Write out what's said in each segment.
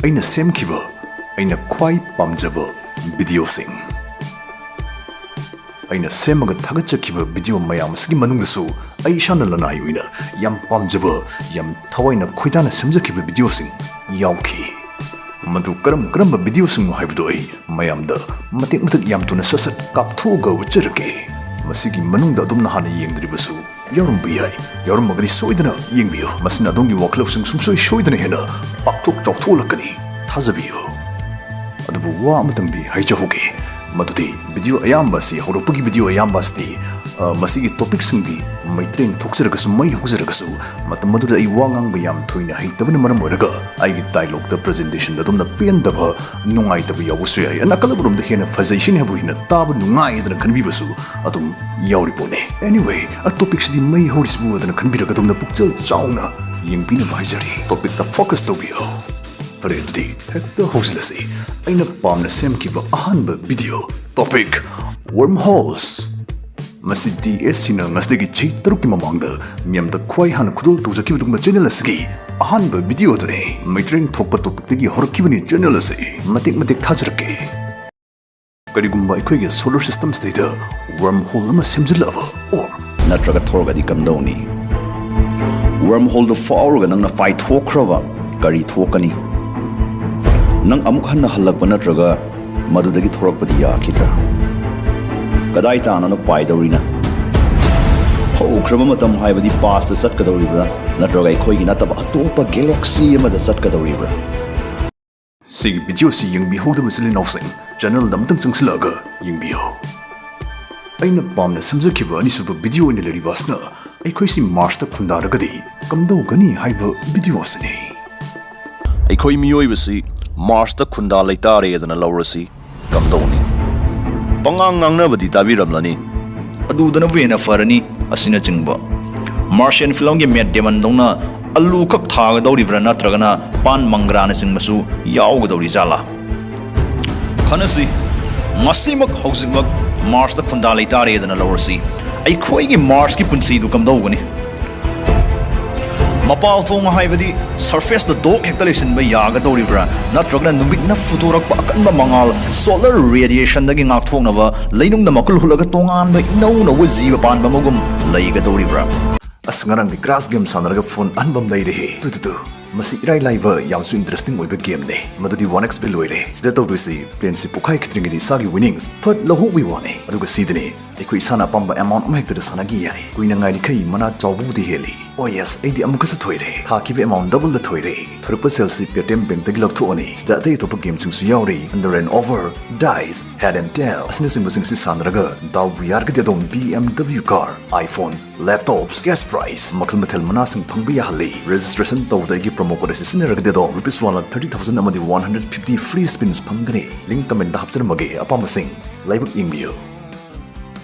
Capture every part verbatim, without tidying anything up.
ꯑꯩꯅ ꯁꯦꯝꯈꯤꯕ, ꯑꯩꯅ ꯈ꯭ꯋꯥꯏ ꯄꯥꯝꯖꯕ ꯚꯤꯗꯤꯑꯣꯁꯤꯡ꯫ ꯑꯩꯅ ꯁꯦꯝꯃꯒ ꯊꯥꯒꯠꯆꯈꯤꯕ ꯚꯤꯗꯤꯑꯣ ꯃꯌꯥꯝ ꯑꯁꯤꯒꯤ ꯃꯅꯨꯡꯗꯁꯨ ꯑꯩ ꯏꯁꯥꯅ ꯂꯅꯥꯏ ꯑꯣꯏꯅ ꯌꯥꯝ ꯄꯥꯝꯖꯕ, ꯌꯥꯝ ꯊꯋꯥꯏꯅ ꯈꯣꯏꯗꯥꯅ ꯁꯦꯝꯖꯈꯤꯕ ꯚꯤꯗꯤꯑꯣꯁꯤꯡ ꯌꯥꯎꯈꯤ꯫ ꯃꯗꯨ ꯀꯔꯝ ꯀꯔꯝꯕ ꯚꯤꯗꯤꯑꯣꯁꯤꯡꯅꯣ ꯍꯥꯏꯕꯗꯨ ꯑꯩ ꯃꯌꯥꯝꯗ ꯃꯇꯦꯛ ꯃꯇꯦꯛ ꯌꯥꯝ ꯊꯨꯅ ꯁꯠ ꯁꯠ ꯀꯥꯞꯊꯣꯛꯑꯒ ꯎꯠꯆꯔꯛꯀꯦ꯫ ꯃꯁꯤꯒꯤ ꯃꯅꯨꯡꯗ ꯑꯗꯣꯝꯅ ꯍꯥꯟꯅ ꯌꯦꯡꯗ꯭ꯔꯤꯕꯁꯨ ꯌꯥꯎꯔꯝꯕ ꯌꯥꯏ꯫ ꯌꯥꯎꯔꯝꯃꯒꯗꯤ ꯁꯣꯏꯗꯅ ꯌꯦꯡꯕꯤꯌꯨ꯫ ꯃꯁꯤꯅ ꯑꯗꯣꯝꯒꯤ ꯋꯥꯈꯜꯂꯧꯁꯤꯡ ꯁꯨꯡꯁꯣꯏ ꯁꯣꯏꯗꯅ ꯍꯦꯟꯅ ꯄꯥꯛꯊꯣꯛ ꯆꯥꯎꯊꯣꯛꯂꯛꯀꯅꯤ꯫ ꯊꯥꯖꯕꯤꯌꯨ꯫ ꯑꯗꯨꯕꯨ ꯋꯥ ꯑꯃꯇꯪꯗꯤ ꯍꯥꯏꯖꯍꯧꯒꯦ, ꯃꯗꯨꯗꯤ ꯚꯤꯗꯤꯑꯣ ꯑꯌꯥꯝꯕ ꯑꯁꯤ, ꯍꯧꯔꯛꯄꯒꯤ ꯚꯤꯗꯤꯑꯣ ꯑꯌꯥꯝꯕ ꯑꯁꯤꯗꯤ, ꯑ, ꯃꯁꯤꯒꯤ ꯇꯣꯄꯤꯛꯁꯤꯡꯗꯤ ꯃꯩꯇ꯭ꯔꯦꯡ ꯊꯣꯛꯆꯔꯒꯁꯨ, ꯃꯩ ꯍꯧꯖꯔꯒꯁꯨ, ꯃꯇꯝ ꯑꯗꯨꯗ ꯑꯩ ꯋꯥ ꯉꯥꯡꯕ ꯌꯥꯝ ꯊꯣꯏꯅ ꯍꯩꯇꯕꯅ ꯃꯔꯝ ꯑꯣꯏꯔꯒ ꯑꯩꯒꯤ ꯗꯥꯏꯂꯣꯛꯇ, ꯄ꯭ꯔꯖꯦꯟꯇꯦꯁꯟꯗ ꯑꯗꯣꯝꯅ ꯄꯦꯟꯗꯕ, ꯅꯨꯡꯉꯥꯏꯇꯕ ꯌꯥꯎꯕꯁꯨ ꯌꯥꯏ꯫ ꯅꯥꯀꯜ ꯑꯃꯔꯣꯝꯗ ꯍꯦꯟꯅ ꯐꯖꯩ ꯁꯤꯅꯤ ꯍꯥꯏꯕꯨ ꯍꯦꯟꯅ ꯇꯥꯕ ꯅꯨꯡꯉꯥꯏꯗꯅ ꯈꯟꯕꯤꯕꯁꯨ ꯑꯗꯨꯝ ꯌꯥꯎꯔꯤ ꯄꯣꯠꯅꯤ꯫ Anyway, ꯑ, ꯇꯣꯄꯤꯛꯁꯤꯗꯤ ꯃꯩ ꯍꯧꯔꯤꯁꯤꯕꯨ ꯑꯗꯨꯅ ꯈꯟꯕꯤꯔꯒ ꯑꯗꯣꯝꯅ ꯄꯨꯛꯆꯦꯜ ꯆꯥꯎꯅ ꯌꯦꯡꯕꯤꯅꯕ ꯍꯥꯏꯖꯔꯤ꯫ ꯇꯣꯄꯤꯛꯇ ꯐꯣꯀꯁ ꯇꯧꯕꯤꯌꯨ꯫ ꯐꯔꯦ, ꯑꯗꯨꯗꯤ ꯍꯦꯛꯇ ꯍꯧꯖꯤꯜꯂꯁꯤ꯫ ꯑꯩꯅ ꯄꯥꯝꯅ ꯁꯦꯝꯈꯤꯕ ꯑꯍꯥꯟꯕ ꯚꯤꯗꯤꯑꯣ, ꯇꯣꯄꯤꯛ, ꯋꯔꯝ ꯍꯣꯜꯁ꯫ ꯃꯁꯤ ꯗꯤ ꯑꯦꯁ ꯁꯤꯅ ꯉꯁꯤꯗꯒꯤ ꯆꯍꯤ ꯇꯔꯨꯛꯀꯤ ꯃꯃꯥꯡꯗ ꯃꯤꯌꯥꯝꯗ ꯈ꯭ꯋꯥꯏ ꯍꯥꯟꯅ ꯈꯨꯗꯣꯜ ꯇꯧꯖꯈꯤꯕ ꯑꯗꯨꯒꯨꯝꯕ ꯆꯦꯅꯦꯜ ꯑꯁꯤꯒꯤ ꯑꯍꯥꯟꯕ ꯚꯤꯗꯤꯑꯣ ꯑꯗꯨꯅꯤ꯫ ꯃꯩꯇ꯭ꯔꯦꯡ ꯊꯣꯛꯄ ꯇꯣꯄꯤꯛꯇꯒꯤ ꯍꯧꯔꯛꯈꯤꯕꯅꯤ ꯆꯦꯅꯦꯜ ꯑꯁꯤ꯫ ꯃꯇꯦꯛ ꯃꯇꯦꯛ ꯊꯥꯖꯔꯛꯀꯦ꯫ ꯀꯔꯤꯒꯨꯝꯕ ꯑꯩꯈꯣꯏꯒꯤ ꯁꯣꯂꯔ ꯁꯤꯁꯇꯝꯁꯤꯗꯩꯗ ꯋꯔꯝ ꯍꯣꯜ ꯑꯃ ꯁꯦꯝꯖꯤꯜꯂꯛꯑꯕ, or ꯅꯠꯇ꯭ꯔꯒ ꯊꯣꯔꯛꯑꯗꯤ ꯀꯝꯗꯧꯅꯤ? ꯋꯔꯝ ꯍꯣꯜꯗꯨ ꯐꯥꯎꯔꯒ ꯅꯪꯅ ꯄꯥꯏꯊꯣꯛꯈ꯭ꯔꯕ, ꯀꯔꯤ ꯊꯣꯛꯀꯅꯤ? ꯅꯪ ꯑꯃꯨꯛ ꯍꯟꯅ ꯍꯜꯂꯛꯄ ꯅꯠꯇ꯭ꯔꯒ ꯃꯗꯨꯗꯒꯤ ꯊꯣꯔꯛꯄꯗꯤ ꯌꯥꯈꯤꯗ꯭ꯔꯥ? ꯀꯗꯥꯏ ꯇꯥꯟꯅꯅ ꯄꯥꯏꯗꯧꯔꯤꯅ? ꯍꯧꯈ꯭ꯔꯕ ꯃꯇꯝ ꯍꯥꯏꯕꯗꯤ ꯄꯥꯁꯇ ꯆꯠꯀꯗꯧꯔꯤꯕ꯭ꯔꯥ, ꯅꯠꯇ꯭ꯔꯒ ꯑꯩꯈꯣꯏꯒꯤ ꯅꯠꯇꯕ ꯑꯇꯣꯞꯄ ꯒꯦꯂꯦꯛꯁꯤ ꯑꯃꯗ ꯆꯠꯀꯗꯧꯔꯤꯕ꯭ꯔꯥ? ꯁꯤꯒꯤ ꯚꯤꯗꯤꯑꯣꯁꯤ ꯌꯦꯡꯕꯤꯍꯧꯗꯕ ꯏꯆꯤꯜ ꯏꯅꯥꯎꯁꯤꯡ, ꯆꯦꯅꯦꯜꯗ ꯑꯃꯇꯪ ꯆꯪꯁꯤꯜꯂꯛꯑꯒ ꯌꯦꯡꯕꯤꯌꯨ꯫ ꯑꯩꯅ ꯄꯥꯝꯅ ꯁꯦꯝꯖꯈꯤꯕ ꯑꯅꯤꯁꯨꯕ ꯚꯤꯗꯤꯑꯣ ꯑꯣꯏꯅ ꯂꯩꯔꯤꯕ ꯑꯁꯤꯅ ꯑꯩꯈꯣꯏꯁꯤ ꯃꯥꯔꯁꯇ ꯈꯨꯟꯗꯥꯔꯒꯗꯤ ꯀꯝꯗꯧꯒꯅꯤ ꯍꯥꯏꯕ ꯚꯤꯗꯤꯑꯣ ꯑꯁꯤꯅꯤ꯫ ꯑꯩꯈꯣꯏ ꯃꯤꯑꯣꯏꯕꯁꯤ ꯃꯥꯔꯁꯇ ꯈꯨꯟꯗꯥ ꯂꯩꯇꯥꯔꯦꯗꯅ ꯂꯧꯔꯁꯤ, ꯀꯝꯗꯧꯅꯤ? ꯄꯉꯥꯡ ꯉꯥꯡꯅꯕꯗꯤ ꯇꯥꯕꯤꯔꯝꯂꯅꯤ꯫ ꯑꯗꯨꯗꯅꯕꯨ ꯍꯦꯟꯅ ꯐꯔꯅꯤ ꯑꯁꯤꯅꯆꯤꯡꯕ꯫ ꯃꯥꯔꯁꯤꯌꯟ ꯐꯤꯂꯝꯒꯤ ꯃꯦꯠ ꯗꯦꯃꯟꯗꯧꯅ ꯑꯂꯨ ꯈꯛ ꯊꯥꯒꯗꯧꯔꯤꯕ꯭ꯔꯥ, ꯅꯠꯇ꯭ꯔꯒꯅ ꯄꯥꯟ ꯃꯪꯒ꯭ꯔꯥꯅꯆꯤꯡꯕꯁꯨ ꯌꯥꯎꯒꯗꯧꯔꯤ ꯖꯥꯠꯂꯥ? ꯈꯟꯅꯁꯤ꯫ ꯉꯁꯤꯃꯛ, ꯍꯧꯖꯤꯛꯃꯛ ꯃꯥꯔꯁꯇ ꯈꯨꯟꯗꯥ ꯂꯩꯇꯥꯔꯦꯗꯅ ꯂꯧꯔꯁꯤ꯫ ꯑꯩꯈꯣꯏꯒꯤ ꯃꯥꯔꯁꯀꯤ ꯄꯨꯟꯁꯤꯗꯨ ꯀꯝꯗꯧꯒꯅꯤ? ꯃꯄꯥꯜ ꯊꯣꯡ ꯍꯥꯏꯕꯗꯤ ꯁꯔꯐꯦꯁꯇ ꯗꯣꯛ ꯍꯦꯛꯇ ꯂꯩꯁꯤꯟꯕ ꯌꯥꯒꯗꯧꯔꯤꯕ꯭ꯔꯥ? ꯅꯠꯇ꯭ꯔꯒꯅ ꯅꯨꯃꯤꯠꯅ ꯐꯨꯗꯣꯔꯛꯄ ꯑꯀꯟꯕ ꯃꯉꯥꯜ, ꯁꯣꯂꯔ ꯔꯦꯗꯤꯌꯦꯁꯟꯗꯒꯤ ꯉꯥꯛꯊꯣꯛꯅꯕ ꯂꯩꯅꯨꯡꯗ ꯃꯈꯨꯜ ꯍꯨꯠꯂꯒ ꯇꯣꯉꯥꯟꯕ ꯏꯅꯧ ꯅꯧꯕ ꯖꯤꯕ ꯄꯥꯟꯕ ꯑꯃꯒꯨꯝ ꯂꯩꯒꯗꯧꯔꯤꯕ꯭ꯔꯥ? ꯑꯁ, ꯉꯔꯥꯡꯗꯤ ꯀ꯭ꯔꯥꯁ ꯒꯦꯝ ꯁꯥꯟꯅꯔꯒ ꯐꯣꯟ ꯑꯍꯟꯕ ꯑꯃ ꯂꯩꯔꯦꯍꯦ꯫ Two, two, two. ꯃꯁꯤ ꯏꯔꯥꯏ ꯂꯥꯏꯕ, ꯌꯥꯝꯁꯨ ꯏꯟꯇꯔꯦꯁꯇꯤꯡ ꯑꯣꯏꯕ ꯒꯦꯝꯅꯦ꯫ ꯃꯗꯨꯗꯤ ꯋꯥꯟ ꯑꯦꯛꯁ ꯄꯦ ꯂꯣꯏꯔꯦ꯫ ꯁꯤꯗ ꯇꯧꯗꯣꯏꯁꯤ, ꯄ꯭ꯂꯦꯟꯁꯤ ꯄꯣꯛꯈꯥꯏꯈꯤꯗ꯭ꯔꯤꯉꯩꯗ ꯏꯁꯥꯒꯤ ꯋꯤꯅꯤꯡꯁ ꯐꯠ ꯂꯧꯍꯧꯕꯒꯤ ꯋꯥꯅꯦ꯫ ꯑꯗꯨꯒ ꯁꯤꯗꯅꯦ, ꯑꯩꯈꯣꯏ ꯏꯁꯥꯅ ꯑꯄꯥꯝꯕ ꯑꯦꯃꯥꯎꯟ ꯑꯃ ꯍꯦꯛꯇꯗ ꯁꯥꯟꯅꯈꯤ ꯌꯥꯏ꯫ ꯀꯨꯏꯅ ꯉꯥꯏꯔꯤꯈꯩ ꯃꯅꯥ ꯆꯥꯎꯕꯕꯨꯗꯤ ꯍꯦꯜꯂꯤ꯫ ꯑꯣ ꯌꯦꯁ, ꯑꯩꯗꯤ ꯑꯃꯨꯛꯀꯁꯨ ꯊꯣꯏꯔꯦ꯫ ꯊꯥꯈꯤꯕ ꯑꯦꯃꯥꯎꯟ ꯗꯕꯜꯗ ꯊꯣꯏꯔꯦ꯫ ꯊꯣꯏꯔꯛꯄ ꯁꯦꯜꯁꯤ ꯄꯦꯇꯤꯑꯦꯝ ꯕꯦꯡꯛꯇꯒꯤ ꯂꯧꯊꯣꯛꯑꯅꯤ꯫ ꯁꯤꯗ ꯑꯇꯩ ꯑꯇꯣꯞꯄ ꯒꯦꯝꯁꯤꯡꯁꯨ ꯌꯥꯎꯔꯤ, under and over, dice, head and tail ꯑꯁꯤꯅꯆꯤꯡꯕꯁꯤꯡꯁꯤ ꯁꯥꯟꯅꯔꯒ ꯗꯥꯎꯕꯨ ꯌꯥꯔꯒꯗꯤ ꯑꯗꯨꯝ B M W car, iPhone, laptops, cash prize, ꯃꯈꯜ ꯃꯊꯦꯜ ꯃꯅꯥꯁꯤꯡ ꯐꯪꯕ ꯌꯥꯍꯜꯂꯤ꯫ ꯔꯦꯖꯤꯁꯇ꯭ꯔꯦꯁꯟ ꯇꯧꯕꯗ ꯑꯩꯒꯤ ꯄ꯭ꯔꯣꯃꯣ ꯀꯣꯗ ꯑꯁꯤ ꯁꯤꯖꯤꯟꯅꯔꯒꯗꯤ ꯑꯗꯨꯝ rupees one lakh thirty thousand ꯑꯃꯗꯤ ꯋꯥꯟ ꯍꯟꯗ꯭ꯔꯦꯠ ꯐꯤꯐꯇꯤ ꯐ꯭ꯔꯤ ꯁ꯭ꯄꯤꯟꯁ ꯐꯪꯒꯅꯤ꯫ ꯂꯤꯡꯛ ꯀꯃꯦꯟꯇ ꯍꯥꯞꯆꯔꯝꯃꯒꯦ, ꯑꯄꯥꯝꯕꯁꯤꯡ ꯂꯥꯏꯕꯛ ꯌꯦꯡꯕꯤꯌꯨ꯫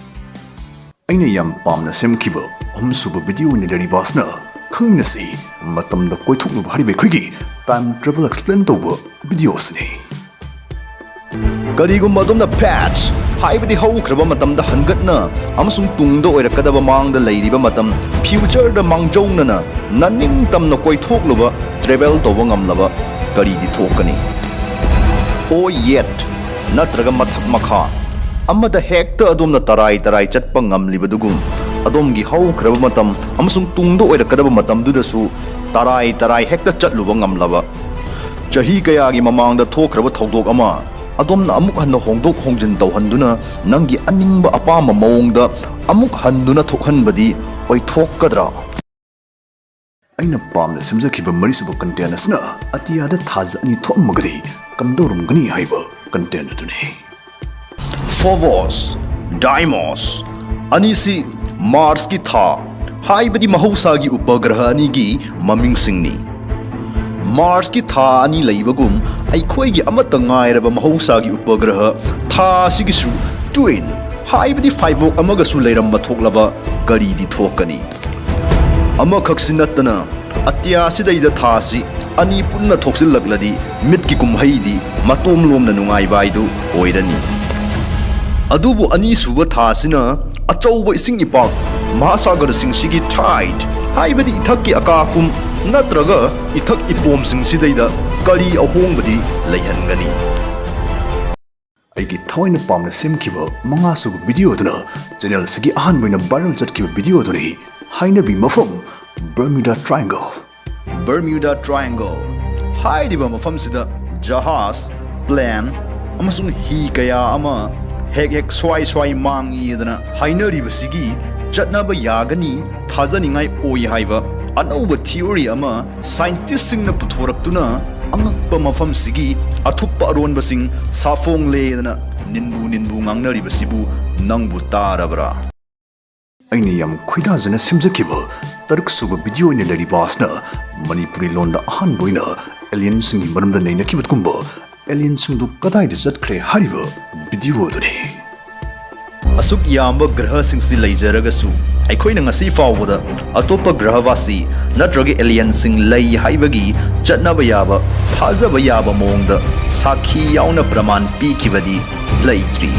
ꯑꯩꯅ ꯌꯥꯝ ꯄꯥꯝꯅ ꯁꯦꯝꯈꯤꯕ ꯑꯍꯨꯝꯁꯨꯕ ꯚꯤꯗꯤꯑꯣ ꯑꯣꯏꯅ ꯂꯩꯔꯤꯕ ꯑꯁꯤꯅ ꯈꯪꯃꯤꯟꯅꯁꯤ, ꯃꯇꯝꯗ ꯀꯣꯏꯊꯣꯛꯅꯕ ꯍꯥꯏꯔꯤꯕ ꯑꯩꯈꯣꯏꯒꯤ ꯇꯥꯏꯝ ꯇ꯭ꯔꯦꯚꯦꯜ ꯑꯦꯛꯁꯄ꯭ꯂꯦꯟ ꯇꯧꯕ ꯚꯤꯗꯤꯑꯣ ꯑꯁꯤꯅꯤ꯫ ꯀꯔꯤꯒꯨꯝꯕ ꯑꯗꯣꯝꯅ ꯄꯥꯁ꯭ꯠ, ꯍꯥꯏꯕꯗꯤ ꯍꯧꯈ꯭ꯔꯕ ꯃꯇꯝꯗ ꯍꯟꯒꯠꯅ ꯑꯃꯁꯨꯡ ꯇꯨꯡꯗ ꯑꯣꯏꯔꯛꯀꯗꯕ ꯃꯥꯡꯗ ꯂꯩꯔꯤꯕ ꯃꯇꯝ, ꯐ꯭ꯌꯨꯆꯔꯗ ꯃꯥꯡꯖꯧꯅꯅ ꯅꯅꯤꯡꯇꯝꯅ ꯀꯣꯏꯊꯣꯛꯂꯨꯕ, ꯇ꯭ꯔꯦꯚꯦꯜ ꯇꯧꯕ ꯉꯝꯂꯕ ꯀꯔꯤꯗꯤ ꯊꯣꯛꯀꯅꯤ? ꯑꯣ ꯌꯦꯠ, ꯅꯠꯇ꯭ꯔꯒ ꯃꯊꯛ ꯃꯈꯥ ꯑꯃꯗ ꯍꯦꯛꯇ ꯑꯗꯣꯝꯅ ꯇꯔꯥꯏ ꯇꯔꯥꯏ ꯆꯠꯄ ꯉꯝꯂꯤꯕꯗꯨꯒꯨꯝ, ꯑꯗꯣꯝꯒꯤ ꯍꯧꯈ꯭ꯔꯕ ꯃꯇꯝ ꯑꯃꯁꯨꯡ ꯇꯨꯡꯗ ꯑꯣꯏꯔꯛꯀꯗꯕ ꯃꯇꯝꯗꯨꯗꯁꯨ ꯇꯔꯥꯏ ꯇꯔꯥꯏ ꯍꯦꯛꯇ ꯆꯠꯂꯨꯕ ꯉꯝꯂꯕ, ꯆꯍꯤ ꯀꯌꯥꯒꯤ ꯃꯃꯥꯡꯗ ꯊꯣꯛꯈ꯭ꯔꯕ ꯊꯧꯗꯣꯛ ꯑꯃ ꯑꯗꯣꯝꯅ ꯑꯃꯨꯛ ꯍꯟꯅ ꯍꯣꯡꯗꯣꯛ ꯍꯣꯡꯖꯤꯟ ꯇꯧꯍꯟꯗꯨꯅ ꯅꯪꯒꯤ ꯑꯅꯤꯡꯕ ꯑꯄꯥꯝꯕ ꯃꯑꯣꯡꯗ ꯑꯃꯨꯛ ꯍꯟꯗꯨꯅ ꯊꯣꯛꯍꯟꯕꯗꯤ ꯑꯣꯏꯊꯣꯛꯀꯗ꯭ꯔꯥ? ꯑꯩꯅ ꯄꯥꯝꯅ ꯁꯦꯝꯖꯈꯤꯕ ꯃꯔꯤꯁꯨꯕ ꯀꯟꯇꯦꯟ ꯑꯁꯤꯅ ꯑꯇꯤꯌꯥꯗ ꯊꯥꯖ ꯑꯅꯤ ꯊꯣꯛꯑꯝꯃꯒꯗꯤ ꯀꯝꯗꯧꯔꯝꯒꯅꯤ ꯍꯥꯏꯕ ꯀꯟꯇꯦꯟ ꯑꯗꯨꯅꯤ꯫ ꯐꯣꯕꯣꯁ, ꯗꯥꯏꯃꯣꯁ ꯑꯅꯤꯁꯤ ꯃꯥꯔꯁꯀꯤ ꯊꯥ, ꯍꯥꯏꯕꯗꯤ ꯃꯍꯧꯁꯥꯒꯤ ꯎꯄꯒ꯭ꯔꯍ ꯑꯅꯤꯒꯤ ꯃꯃꯤꯡꯁꯤꯡꯅꯤ꯫ ꯃꯥꯔꯁꯀꯤ ꯊꯥ ꯑꯅꯤ ꯂꯩꯕꯒꯨꯝ, ꯑꯩꯈꯣꯏꯒꯤ ꯑꯃꯠꯇ ꯉꯥꯏꯔꯕ ꯃꯍꯧꯁꯥꯒꯤ ꯎꯄꯒ꯭ꯔꯍ ꯊꯥ ꯑꯁꯤꯒꯤꯁꯨ ꯇ꯭ꯋꯤꯟ, ꯍꯥꯏꯕꯗꯤ ꯐꯥꯏꯕꯣꯛ ꯑꯃꯒꯁꯨ ꯂꯩꯔꯝꯕ ꯊꯣꯛꯂꯕ ꯀꯔꯤꯗꯤ ꯊꯣꯛꯀꯅꯤ? ꯑꯃꯈꯛꯁꯤ ꯅꯠꯇꯅ, ꯑꯇꯤꯌꯥꯁꯤꯗꯩꯗ ꯊꯥꯁꯤ ꯑꯅꯤ ꯄꯨꯟꯅ ꯊꯣꯛꯆꯤꯜꯂꯛꯂꯗꯤ ꯃꯤꯠꯀꯤ ꯀꯨꯝꯍꯩꯗꯤ ꯃꯇꯣꯝꯂꯣꯝꯅ ꯅꯨꯡꯉꯥꯏꯕ ꯍꯥꯏꯗꯨ ꯑꯣꯏꯔꯅꯤ꯫ ꯑꯗꯨꯕꯨ ꯑꯅꯤꯁꯨꯕ ꯊꯥꯁꯤꯅ ꯑꯆꯧꯕ ꯏꯁꯤꯡ ꯏꯄꯥꯛ, ꯃꯍꯥꯁꯥꯒꯔꯁꯤꯡꯁꯤꯒꯤ ꯇꯥꯏꯗ, ꯍꯥꯏꯕꯗꯤ ꯏꯊꯛꯀꯤ ꯑꯀꯥ ꯑꯀꯨꯝ ꯅꯠꯇ꯭ꯔꯒ ꯏꯊꯛ ꯏꯄꯣꯝꯁꯤꯡꯁꯤꯗꯩꯗ ꯀꯔꯤ ꯑꯍꯣꯡꯕꯗꯤ ꯂꯩꯍꯟꯒꯅꯤ? ꯑꯩꯒꯤ ꯊꯋꯥꯏꯅ ꯄꯥꯝꯅ ꯁꯦꯝꯈꯤꯕ ꯃꯉꯥꯁꯨꯕ ꯚꯤꯗꯤꯑꯣ ꯑꯗꯨꯅ ꯆꯦꯅꯦꯜ ꯑꯁꯤꯒꯤ ꯑꯍꯥꯟꯕ ꯑꯣꯏꯅ ꯚꯥꯏꯔꯦꯜ ꯆꯠꯈꯤꯕ ꯚꯤꯗꯤꯑꯣ ꯑꯗꯨꯅꯤ꯫ ꯍꯥꯏꯅꯕꯤ ꯃꯐꯝ, Bermuda Triangle꯫ Bermuda Triangle ꯍꯥꯏꯔꯤꯕ ꯃꯐꯝꯁꯤꯗ ꯖꯍꯥꯖ, ꯄ꯭ꯂꯦꯟ ꯑꯃꯁꯨꯡ ꯍꯤ ꯀꯌꯥ ꯑꯃ ꯍꯦꯛ ꯍꯦꯛ ꯁ꯭ꯋꯥꯏ ꯁ꯭ꯋꯥꯏ ꯃꯥꯡꯏꯗꯅ ꯍꯥꯏꯅꯔꯤꯕꯁꯤꯒꯤ ꯆꯠꯅꯕ ꯌꯥꯒꯅꯤ, ꯊꯥꯖꯅꯤꯡꯉꯥꯏ ꯑꯣꯏ ꯍꯥꯏꯕ ꯑꯅꯧꯕ ꯊꯤꯑꯣꯔꯤ ꯑꯃ ꯁꯥꯏꯟꯇꯤꯁꯁꯤꯡꯅ ꯄꯨꯊꯣꯔꯛꯇꯨꯅ ꯑꯉꯛꯄ ꯃꯐꯝꯁꯤꯒꯤ ꯑꯊꯨꯞꯄ ꯑꯔꯣꯟꯕꯁꯤꯡ ꯁꯥꯐꯣꯡꯂꯦꯗꯅ ꯅꯤꯟꯕꯨ ꯅꯤꯟꯕꯨ ꯉꯥꯡꯅꯔꯤꯕꯁꯤꯕꯨ ꯅꯪꯕꯨ ꯇꯥꯔꯕ꯭ꯔꯥ? ꯑꯩꯅ ꯌꯥꯝ ꯈꯣꯏꯗꯥꯖꯅ ꯁꯦꯝꯖꯈꯤꯕ ꯇꯔꯨꯛ ꯁꯨꯕ ꯚꯤꯗꯤꯑꯣ ꯑꯣꯏꯅ ꯂꯩꯔꯤꯕ ꯑꯁꯤꯅ ꯃꯅꯤꯄꯨꯔꯤ ꯂꯣꯟꯗ ꯑꯍꯥꯟꯕ ꯑꯣꯏꯅ ꯑꯦꯂꯤꯌꯟꯁꯤꯡꯒꯤ ꯃꯔꯝꯗ ꯅꯩꯅꯈꯤꯕꯒꯨꯝꯕ ꯑꯦꯂꯤꯌꯟꯁꯤꯡꯗꯨ ꯀꯗꯥꯏꯗ ꯆꯠꯈ꯭ꯔꯦ ꯍꯥꯏꯔꯤꯕ ꯚꯤꯗꯤꯑꯣ ꯑꯗꯨꯅꯤ꯫ ꯑꯁꯨꯛ ꯌꯥꯝꯕ ꯒ꯭ꯔꯍꯁꯤꯡꯁꯤ ꯂꯩꯖꯔꯒꯁꯨ ꯑꯩꯈꯣꯏꯅ ꯉꯁꯤ ꯐꯥꯎꯕꯗ ꯑꯇꯣꯞꯄ ꯒ꯭ꯔꯍꯋꯥꯁꯤ ꯅꯠꯇ꯭ꯔꯒ ꯑꯦꯂꯤꯌꯟꯁꯤꯡ ꯂꯩ ꯍꯥꯏꯕꯒꯤ ꯆꯠꯅꯕ ꯌꯥꯕ, ꯊꯥꯖꯕ ꯌꯥꯕ ꯃꯑꯣꯡꯗ ꯁꯥꯈꯤ ꯌꯥꯎꯅ ꯄ꯭ꯔꯃꯥꯟ ꯄꯤꯈꯤꯕꯗꯤ ꯂꯩꯇ꯭ꯔꯤ꯫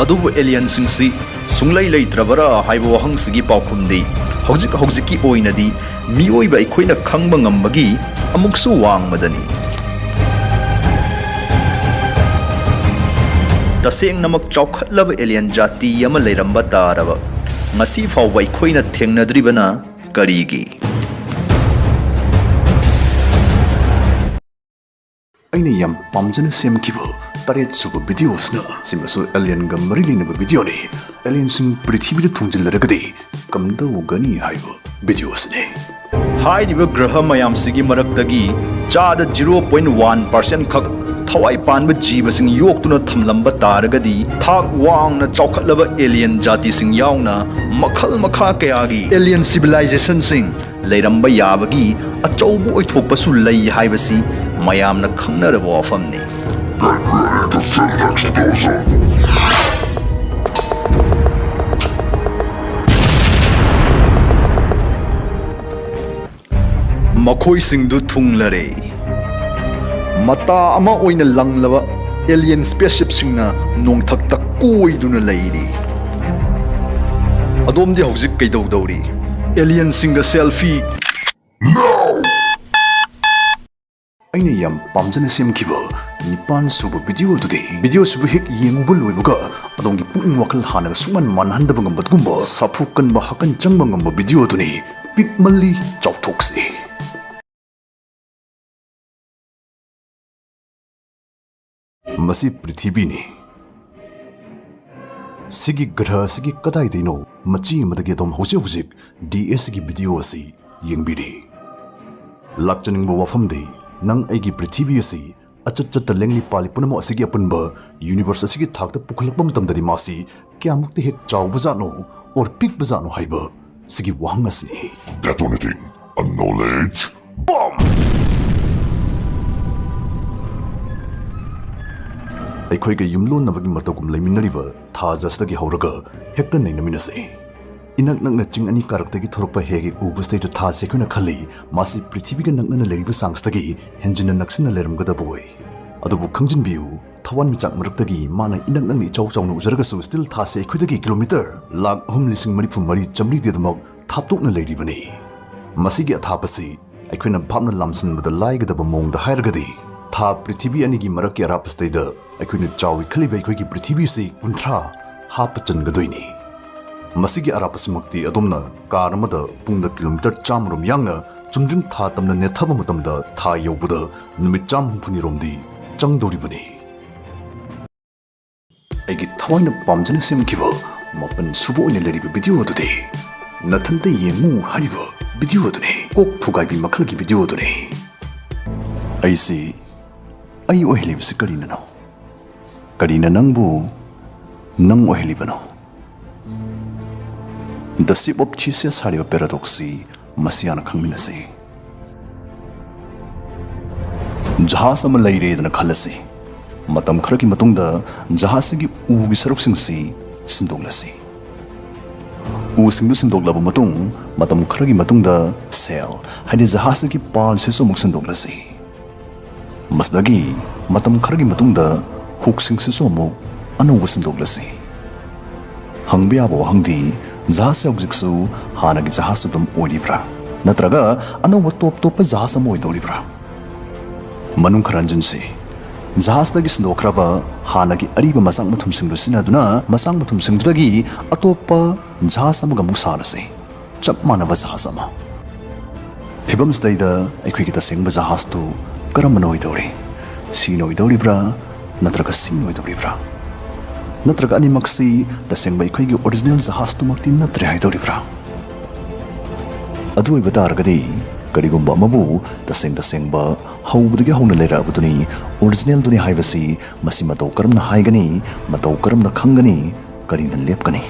ꯑꯗꯨꯕꯨ ꯑꯦꯂꯤꯌꯟꯁꯤꯡꯁꯤ ꯁꯨꯡꯂꯩ ꯂꯩꯇ꯭ꯔꯕꯔꯥ ꯍꯥꯏꯕ ꯋꯥꯍꯪꯁꯤꯒꯤ ꯄꯥꯎꯈꯨꯝꯗꯤ ꯍꯧꯖꯤꯛ ꯍꯧꯖꯤꯛꯀꯤ ꯑꯣꯏꯅꯗꯤ ꯃꯤꯑꯣꯏꯕ ꯑꯩꯈꯣꯏꯅ ꯈꯪꯕ ꯉꯝꯕꯒꯤ ꯑꯃꯨꯛꯁꯨ ꯋꯥꯡꯃꯗꯅꯤ꯫ ꯇꯁꯦꯡꯅꯃꯛ ꯆꯥꯎꯈꯠꯂꯕ ꯑꯦꯂꯤꯌꯟ ꯖꯥꯇꯤ ꯑꯃ ꯂꯩꯔꯝꯕ ꯇꯥꯔꯕ, ꯉꯁꯤ ꯐꯥꯎꯕ ꯑꯩꯈꯣꯏꯅ ꯊꯦꯡꯅꯗ꯭ꯔꯤꯕꯅ ꯀꯔꯤꯒꯤ? ꯑꯩꯅ ꯌꯥꯝ ꯄꯥꯝꯖꯅ ꯁꯦꯝꯈꯤꯕ ꯇꯔꯦꯠ ꯁꯨꯕ ꯚꯤꯗꯤꯑꯣꯁꯤꯅ ꯁꯤꯃꯁꯨ ꯑꯦꯂꯤꯌꯟꯒ ꯃꯔꯤ ꯂꯩꯅꯕ ꯚꯤꯗꯤꯑꯣꯅꯤ꯫ ꯑꯦꯂꯤꯌꯟꯁꯤꯡ ꯄ꯭ꯔꯤꯊꯤꯕꯤꯗ ꯊꯨꯡꯖꯤꯜꯂꯔꯒꯗꯤ ꯀꯝꯗꯧꯒꯅꯤ ꯍꯥꯏꯕ ꯚꯤꯗꯤꯑꯣꯁꯤꯅꯤ꯫ ꯍꯥꯏꯔꯤꯕ ꯒ꯭ꯔꯍ ꯃꯌꯥꯝꯁꯤꯒꯤ ꯃꯔꯛꯇꯒꯤ ꯆꯥꯗ zero point one percent ꯈꯛ ꯊꯋꯥꯏ ꯄꯥꯟꯕ ꯖꯤꯕꯁꯤꯡ ꯌꯣꯛꯇꯨꯅ ꯊꯝꯂꯝꯕ ꯇꯥꯔꯒꯗꯤ, ꯊꯥꯛ ꯋꯥꯡꯅ ꯆꯥꯎꯈꯠꯂꯕ ꯑꯦꯂꯤꯌꯟ ꯖꯥꯇꯤꯁꯤꯡ ꯌꯥꯎꯅ ꯃꯈꯜ ꯃꯈꯥ ꯀꯌꯥꯒꯤ ꯑꯦꯂꯤꯌꯟ ꯁꯤꯚꯤꯂꯥꯏꯖꯦꯁꯟꯁꯤꯡ ꯂꯩꯔꯝꯕ ꯌꯥꯕꯒꯤ ꯑꯆꯧꯕ ꯑꯣꯏꯊꯣꯛꯄꯁꯨ ꯂꯩ ꯍꯥꯏꯕꯁꯤ ꯃꯌꯥꯝꯅ ꯈꯪꯅꯔꯕ ꯋꯥꯐꯝꯅꯤ꯫ ꯃꯈꯣꯏꯁꯤꯡꯗꯨ ꯊꯨꯡꯂꯔꯦ꯫ ꯃꯇꯥ ꯑꯃ ꯑꯣꯏꯅ ꯂꯪꯂꯕ ꯑꯦꯂꯤꯌꯟ ꯁ꯭ꯄꯦꯁꯁꯤꯞꯁꯤꯡꯅ ꯅꯣꯡꯊꯛꯇ ꯀꯣꯏꯗꯨꯅ ꯂꯩꯔꯤ꯫ ꯑꯗꯣꯝꯗꯤ ꯍꯧꯖꯤꯛ ꯀꯩꯗꯧꯗꯧꯔꯤ? ꯑꯦꯂꯤꯌꯟꯁꯤꯡꯒ ꯁꯦꯜꯐꯤ꯫ ꯑꯩꯅ ꯌꯥꯝ ꯄꯥꯝꯖꯅ ꯁꯦꯝꯈꯤꯕ ꯅꯤꯄꯥꯟ ꯁꯨꯕ ꯚꯤꯗꯤꯑꯣ ꯑꯗꯨꯗꯤ, ꯚꯤꯗꯤꯑꯣ ꯑꯁꯤꯕꯨ ꯍꯦꯛ ꯌꯦꯡꯉꯨꯕ ꯂꯣꯏꯕꯒ ꯑꯗꯣꯝꯒꯤ ꯄꯨꯛꯅꯤꯡ ꯋꯥꯈꯜ ꯍꯥꯟꯅꯒ ꯁꯨꯡꯃꯥꯟ ꯃꯥꯟꯅꯍꯟꯗꯕ ꯉꯝꯕ ꯑꯗꯨꯒꯨꯝꯕ ꯁꯥꯐꯨ ꯀꯟꯕ, ꯍꯛꯀꯟ ꯆꯪꯕ ꯉꯝꯕ ꯚꯤꯗꯤꯑꯣ ꯑꯗꯨꯅꯤ꯫ ꯄꯤꯛꯃꯜꯂꯤ, ꯆꯥꯎꯊꯣꯛꯁꯤ꯫ ꯃꯁꯤ ꯄ꯭ꯔꯤꯊꯤꯕꯤꯅꯤ꯫ ꯁꯤꯒꯤ ꯒ꯭ꯔꯍ ꯑꯁꯤꯒꯤ ꯀꯗꯥꯏꯗꯩꯅꯣ ꯃꯆꯤ ꯑꯃꯗꯒꯤ ꯑꯗꯣꯝ ꯍꯧꯖꯤꯛ ꯍꯧꯖꯤꯛ ꯗꯤ ꯑꯦꯁ ꯒꯤ ꯚꯤꯗꯤꯑꯣ ꯑꯁꯤ ꯌꯦꯡꯕꯤꯔꯤ꯫ ꯂꯥꯛꯆꯅꯤꯡꯕ ꯋꯥꯐꯝꯗꯤ, ꯅꯪ ꯑꯩꯒꯤ ꯄ꯭ꯔꯤꯊꯤꯕꯤ ꯑꯁꯤ ꯑꯆꯠ ꯆꯠꯇ ꯂꯦꯡꯂꯤ ꯄꯥꯜꯂꯤ ꯄꯨꯝꯅꯃꯛ ꯑꯁꯤꯒꯤ ꯑꯄꯨꯟꯕ ꯌꯨꯅꯤꯚꯔꯁ ꯑꯁꯤꯒꯤ ꯊꯥꯛꯇ ꯄꯨꯈꯠꯂꯛꯄ ꯃꯇꯝꯗꯗꯤ ꯃꯥꯁꯤ ꯀꯌꯥꯃꯨꯛꯇꯤ ꯍꯦꯛ ꯆꯥꯎꯕꯖꯥꯠꯅꯣ or ꯄꯤꯛꯄꯖꯥꯠꯅꯣ ꯍꯥꯏꯕ ꯁꯤꯒꯤ ꯋꯥꯍꯪ ꯑꯁꯤꯅꯤ꯫ Detonating a knowledge bomb! ꯑꯩꯈꯣꯏꯒ ꯌꯨꯝꯂꯣꯟꯅꯕꯒꯤ ꯃꯇꯧꯒꯨꯝ ꯂꯩꯃꯤꯟꯅꯔꯤꯕ ꯊꯥꯖꯁꯇꯒꯤ ꯍꯧꯔꯒ ꯍꯦꯛꯇ ꯅꯩꯅꯃꯤꯟꯅꯁꯤ꯫ ꯏꯅꯛ ꯅꯛꯅ ꯆꯤꯡ ꯑꯅꯤ ꯀꯥꯔꯛꯇꯒꯤ ꯊꯣꯔꯛꯄ ꯍꯦꯛ ꯍꯦꯛ ꯎꯕꯁꯤꯗꯩꯗ ꯊꯥꯁꯤ ꯑꯩꯈꯣꯏꯅ ꯈꯜꯂꯤ, ꯃꯥꯁꯤ ꯄ꯭ꯔꯤꯊꯤꯕꯤꯒ ꯅꯛꯅꯅ ꯂꯩꯔꯤꯕ ꯆꯥꯡꯁꯤꯗꯒꯤ ꯍꯦꯟꯖꯤꯟꯅ ꯅꯛꯁꯤꯟꯅ ꯂꯩꯔꯝꯒꯗꯕ ꯑꯣꯏ꯫ ꯑꯗꯨꯕꯨ ꯈꯪꯖꯤꯟꯕꯤꯌꯨ, ꯊꯋꯥꯟꯃꯤꯆꯥꯛ ꯃꯔꯛꯇꯒꯤ ꯃꯥꯅ ꯏꯅꯛ ꯅꯛꯅ ꯏꯆꯥꯎ ꯆꯥꯎꯅ ꯎꯖꯔꯒꯁꯨ still ꯊꯥꯁꯤ ꯑꯩꯈꯣꯏꯗꯒꯤ ꯀꯤꯂꯣꯃꯤꯇꯔ ꯂꯥꯈ ꯑꯍꯨꯝ ꯂꯤꯁꯤꯡ ꯃꯔꯤꯐꯨ ꯃꯔꯤ ꯆꯥꯃꯔꯤꯗꯤ ꯑꯗꯨꯃꯛ ꯊꯥꯞꯇꯣꯛꯅ ꯂꯩꯔꯤꯕꯅꯤ꯫ ꯃꯁꯤꯒꯤ ꯑꯊꯥꯞꯄꯁꯤ ꯑꯩꯈꯣꯏꯅ ꯚꯥꯞꯅ ꯂꯥꯝꯁꯤꯟꯕꯗ ꯂꯥꯏꯒꯗꯕ ꯃꯑꯣꯡꯗ ꯍꯥꯏꯔꯒꯗꯤ, ꯊꯥ ꯄ꯭ꯔꯤꯊꯤꯕꯤ ꯑꯅꯤꯒꯤ ꯃꯔꯛꯀꯤ ꯑꯔꯥꯞꯄꯁꯤꯗꯩꯗ ꯑꯩꯈꯣꯏꯅ ꯆꯥꯎꯏ ꯈꯜꯂꯤꯕ ꯑꯩꯈꯣꯏꯒꯤ ꯄ꯭ꯔꯤꯊꯤꯕꯤꯁꯤ ꯀꯨꯟꯊ꯭ꯔꯥ ꯍꯥꯞꯄ ꯆꯟꯒꯗꯣꯏꯅꯤ꯫ ꯃꯁꯤꯒꯤ ꯑꯔꯥꯞꯄꯁꯤꯃꯛꯇꯤ ꯑꯗꯣꯝꯅ ꯀꯥꯔ ꯑꯃꯗ ꯄꯨꯡꯗ ꯀꯤꯂꯣꯃꯤꯇꯔ ꯆꯥꯝꯃꯔꯣꯝ ꯌꯥꯡꯅ ꯆꯨꯝꯗ꯭ꯔꯤꯡ ꯊꯥ ꯇꯝꯅ ꯅꯦꯠꯊꯕ ꯃꯇꯝꯗ ꯊꯥ ꯌꯧꯕꯗ ꯅꯨꯃꯤꯠ ꯆꯥꯝ ꯍꯨꯝꯐꯨꯅꯤꯔꯣꯝꯗꯤ ꯆꯪꯗꯧꯔꯤꯕꯅꯤ꯫ ꯑꯩꯒꯤ ꯊꯋꯥꯏꯅ ꯄꯥꯝꯖꯅ ꯁꯦꯝꯈꯤꯕ ꯃꯥꯄꯟ ꯁꯨꯕ ꯑꯣꯏꯅ ꯂꯩꯔꯤꯕ ꯚꯤꯗꯤꯑꯣ ꯑꯗꯨꯗꯤ ꯅꯊꯟꯇ ꯌꯦꯡꯉꯨ ꯍꯥꯏꯔꯤꯕ ꯚꯤꯗꯤꯑꯣ ꯑꯗꯨꯅꯤ꯫ ꯀꯣꯛ ꯊꯨꯒꯥꯏꯕꯤ ꯃꯈꯜꯒꯤ ꯚꯤꯗꯤꯑꯣ ꯑꯗꯨꯅꯤ꯫ ꯑꯩꯁꯤ ꯑꯩ ꯑꯣꯏꯍꯜꯂꯤꯕꯁꯤ ꯀꯔꯤꯅꯅꯣ? ꯀꯔꯤꯅ ꯅꯪꯕꯨ ꯅꯪ ꯑꯣꯏꯍꯜꯂꯤꯕꯅꯣ? The Ship of Theseus ꯍꯥꯏꯔꯤꯕ ꯄꯦꯔꯥꯗꯣꯛꯁꯁꯤ ꯃꯁꯤ ꯍꯥꯟꯅ ꯈꯪꯃꯤꯟꯅꯁꯤ꯫ ꯖꯍꯥꯖ ꯑꯃ ꯂꯩꯔꯦꯗꯅ ꯈꯜꯂꯁꯤ꯫ ꯃꯇꯝ ꯈꯔꯒꯤ ꯃꯇꯨꯡꯗ ꯖꯍꯥꯖꯁꯤꯒꯤ ꯎꯒꯤ ꯁꯔꯨꯛꯁꯤꯡꯁꯤ ꯁꯤꯟꯗꯣꯛꯂꯁꯤ꯫ ꯎꯁꯤꯡꯗꯨ ꯁꯤꯟꯗꯣꯛꯂꯕ ꯃꯇꯨꯡ, ꯃꯇꯝ ꯈꯔꯒꯤ ꯃꯇꯨꯡꯗ sail, ꯍꯥꯏꯗꯤ ꯖꯍꯥꯖꯁꯤꯒꯤ ꯄꯥꯜꯁꯤꯁꯨ ꯑꯃꯨꯛ ꯁꯤꯟꯗꯣꯛꯂꯁꯤ꯫ ꯃꯁꯤꯗꯒꯤ ꯃꯇꯝ ꯈꯔꯒꯤ ꯃꯇꯨꯡꯗ ꯍꯨꯛꯁꯤꯡꯁꯤꯁꯨ ꯑꯃꯨꯛ ꯑꯅꯧꯕ ꯁꯤꯟꯗꯣꯛꯂꯁꯤ꯫ ꯍꯪꯕ ꯌꯥꯕ ꯋꯥꯍꯪꯗꯤ, ꯖꯍꯥꯖꯁꯦ ꯍꯧꯖꯤꯛꯁꯨ ꯍꯥꯟꯅꯒꯤ ꯖꯍꯥꯖꯇꯨ ꯑꯗꯨꯝ ꯑꯣꯏꯔꯤꯕ꯭ꯔꯥ? ꯅꯠꯇ꯭ꯔꯒ ꯑꯅꯧꯕ ꯇꯣꯞ ꯇꯣꯞꯄ ꯖꯍꯥꯖ ꯑꯃ ꯑꯣꯏꯗꯧꯔꯤꯕ꯭ꯔꯥ? ꯃꯅꯨꯡ ꯈꯔ ꯍꯟꯖꯤꯟꯁꯤ꯫ ꯖꯍꯥꯖꯇꯒꯤ ꯁꯤꯟꯗꯣꯛꯈ꯭ꯔꯕ ꯍꯥꯟꯅꯒꯤ ꯑꯔꯤꯕ ꯃꯆꯥꯛ ꯃꯊꯨꯝꯁꯤꯡꯗꯨ ꯁꯤꯖꯤꯟꯅꯗꯨꯅ ꯃꯆꯥꯛ ꯃꯊꯨꯝꯁꯤꯡꯗꯨꯗꯒꯤ ꯑꯇꯣꯞꯄ ꯖꯍꯥꯖ ꯑꯃꯒ ꯑꯃꯨꯛ ꯁꯥꯔꯁꯤ꯫ ꯆꯞ ꯃꯥꯟꯅꯕ ꯖꯍꯥꯖ ꯑꯃ꯫ ꯐꯤꯕꯝꯁꯤꯗꯩꯗ ꯑꯩꯈꯣꯏꯒꯤ ꯇꯁꯦꯡꯕ ꯖꯍꯥꯖꯇꯨ ꯀꯔꯝꯕꯅ ꯑꯣꯏꯗꯧꯔꯤ? ꯁꯤꯅ ꯑꯣꯏꯗꯧꯔꯤꯕ꯭ꯔꯥ? ꯅꯠꯇ꯭ꯔꯒ ꯁꯤꯅ ꯑꯣꯏꯗꯧꯔꯤꯕ꯭ꯔꯥ? ꯅꯠꯇ꯭ꯔꯒ ꯑꯅꯤꯃꯛꯁꯤ ꯇꯁꯦꯡꯕ ꯑꯩꯈꯣꯏꯒꯤ ꯑꯣꯔꯤꯖꯤꯅꯦꯜ ꯖꯍꯥꯖꯇꯨꯃꯛꯇꯤ ꯅꯠꯇ꯭ꯔꯦ ꯍꯥꯏꯗꯧꯔꯤꯕ꯭ꯔꯥ? ꯑꯗꯨ ꯑꯣꯏꯕ ꯇꯥꯔꯒꯗꯤ ꯀꯔꯤꯒꯨꯝꯕ ꯑꯃꯕꯨ ꯇꯁꯦꯡ ꯇꯁꯦꯡꯕ ꯍꯧꯕꯗꯒꯤ ꯍꯧꯅ ꯂꯩꯔꯛꯑꯕꯗꯨꯅꯤ, ꯑꯣꯔꯤꯖꯤꯅꯦꯜꯗꯨꯅꯤ ꯍꯥꯏꯕꯁꯤ ꯃꯁꯤ ꯃꯇꯧ ꯀꯔꯝꯅ ꯍꯥꯏꯒꯅꯤ? ꯃꯇꯧ ꯀꯔꯝꯅ ꯈꯪꯒꯅꯤ? ꯀꯔꯤꯅ ꯂꯦꯞꯀꯅꯤ?